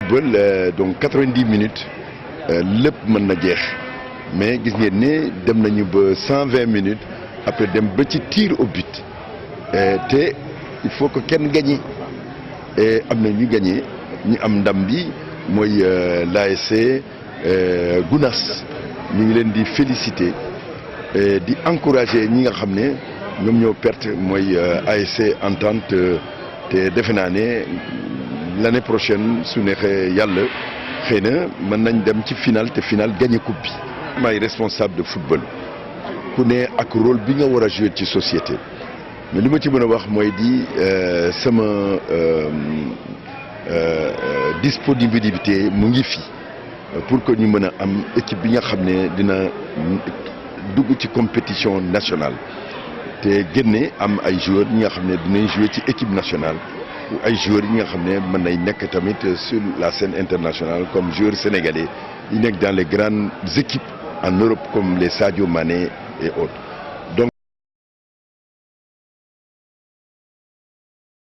football donc 90 minutes lépp mën na jeex mais gis ngeen ne dem nañu ba 120 minutes après dem ba ci tir au but te il faut que kenn gagné et am na ñu gagné ñi am ndam bi mooy l'ASC Gounass ñu ngi leen di féliciter di encourager ñi nga xam ne ñoom ñoo perte mooy ASC Entente te defe naa ne l'année prochaine su neexee yàlla xëy na mën nañ dem ci final te final gagné coupe bi. maay responsable de football ku ne ak rôle bi nga war a jouer ci société mais li ma ci mën a wax mooy di sama disponibilité mu ngi fi pour que ñu mën a am équipe bi nga xam ne dina dugg ci compétition nationale te génne am ay joueurs yi nga xam ne dinañ jouer ci équipe nationale ou ay joueurs yi nga xam ne mën nay nekk tamit sur la scène internationale comme joueurs sénégalais yi nekk dans les grandes équipes en Europe comme les Sadio Mané et autres.